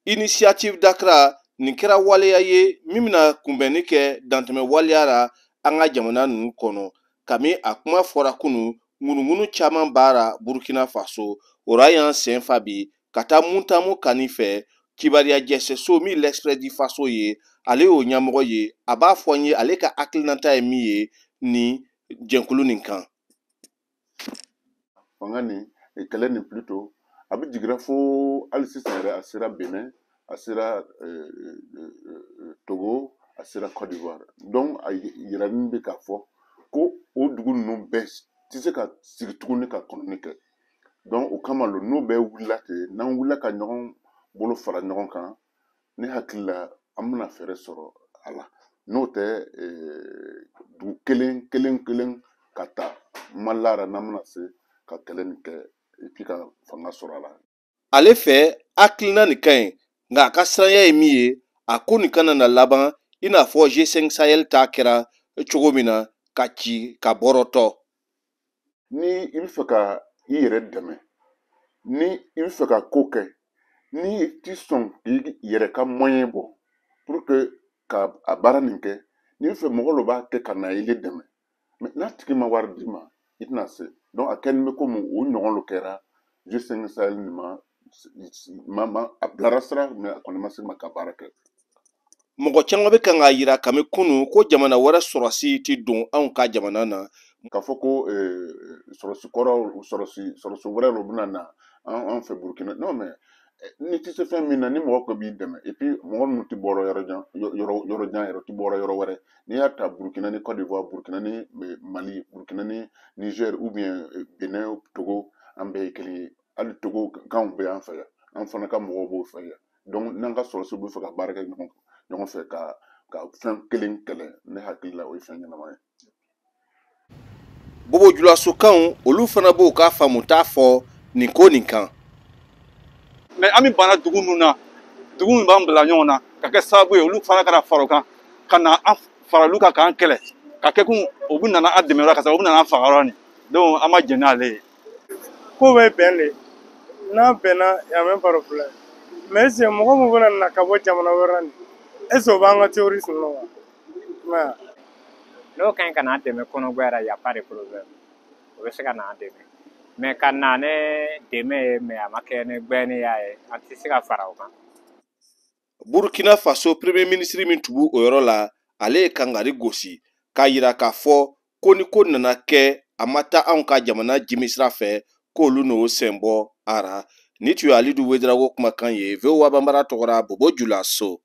Initiative d'Accra nin kɛra waleya ye min bɛna kunbɛnni kɛ dantɛmɛ waleya la an ka jamana ninnu kɔnɔ. Kami a kuma fɔra kunu, ŋunuŋunu caman b'a ra Burkina Faso. O ra y'an sen fa bi ka taa Muntamu Kani fɛ, kibaruya jɛsɛso min l'Express du Faso ye, ale y'o ɲɛmɔgɔ ye. A b'a fɔ n ye ale ka hakilinata ye min ye nin jɛnkulu nin kan. Fanga nin kɛlɛ nin plutôt a bɛ jigira fo hali sisan yɛrɛ, a sera Benin, a sera Togo, a sera Côte d'Ivoire. Donc a yiranin bɛ k'a fɔ ko o dugu ninnu bɛɛ tɛ se ka sigi tuguni ka kɔnɔni kɛ. Donc o kama lo n'o bɛɛ wulila ten, n'an wulila ka ɲɔgɔn bolo fara ɲɔgɔn kan, ne hakili la an bɛna fɛɛrɛ sɔrɔ a la. N'o tɛ, dugu kelen kelen kelen ka ta malara, n'an bɛna se ka kɛlɛ nin kɛ et puis ka fanga sɔrɔ a la. Ale fɛ, hakilina nin ka ɲi, nka a ka siranya ye min ye, a ko nin kana na laban i n'a fɔ G5 Sahel ta kɛra cogo min na, ka ci ka bɔrɔtɔ. Ni i bɛ fɛ ka i yɛrɛ dɛmɛ, ni i bɛ fɛ ka ko kɛ, ni i ti sɔn k'i yɛrɛ ka moyen bɔ pour que ka a baara nin kɛ, n'i bɛ fɛ mɔgɔ dɔ b'a kɛ ka na i dɛmɛ, mais n'a tigi ma wari d'i ma, i tɛna se. Donc a kɛlen bɛ komi o ɲɔgɔn dɔ kɛra G5 Sahel nin ma, a bilara sira, mais a kɔni ma se ma ka baara kɛ. Mɔgɔ caman bɛ kan k'a yira kami kunu ko jamana wɛrɛ sɔrɔsi ti don anw ka jamana na. K'a fɔ ko sɔrɔsi kɔrɔw, sɔrɔsi wɛrɛ dɔ bɛna na an fɛ Burukina, non, mais n'i tɛ se fɛn min na, ni mɔgɔ ko b'i dɛmɛ, et puis mɔgɔ ninnu tɛ bɔra yɔrɔ jan, yɔrɔ jan yɛrɛ, tɛ bɔra yɔrɔ wɛrɛ. N'i y'a ta Burukina ni Côte d'Ivoire, Burukina ni Mali, Burukina ni Niger ou bien Benin, Togo, an bɛɛ ye kelen ye. Hali Togo kanw bɛ an fɛ yan, an fana ka mɔgɔw b'o fɛ yan. Donc n'an ka sɔrɔsiw bɛ fɛ ka baara kɛ ɲɔgɔn fɛ ka fɛn kelen kɛlɛ, ne hakili la o ye fɛn ɲɛnama ye. Bobo Julasokanw, olu fana b'o ka faamuta fɔ nin ko nin kan. Mais an bɛ bana dugu min na, dugu min b'an bila ɲɔgɔn na ka kɛ sababu ye olu fana kana fara o kan, ka na an fara olu kan k'an kɛlɛ, ka kɛ kun u bɛ nana an dɛmɛ yɔrɔ ka sɔrɔ u bɛ nana an faga yɔrɔ nin. Donc an ma jɛn n'ale ye. Ko bɛ bɛn de, n'a bɛnna y a même pas de problème. Mais est ce que mɔgɔ min bɛna na ka bɔ jamana wɛrɛ la nin, est ce que o b'an ka terroriste ninnu wa? I m'a ye wa? N'o ka ɲi ka n'an dɛmɛ kɔnɔgoya la, y a pas de problème, o bɛ se ka n'an dɛmɛ. Mais ka na ne dɛmɛ ye, mais a ma kɛ ni gbɛnnenya ye, an tɛ se ka fara o kan. Burkina Faso premier ministre min tun b'o yɔrɔ la, ale ye kangari gosi k'a yira k'a fɔ ko ni ko nana kɛ a ma taa anw ka jamana jimi sira fɛ, k'olu n'o sen bɔ a ra. Ni tun ye Alidu Wedarawo kumakan ye, VOA Banbara tɔgɔra, Bobo Julaso.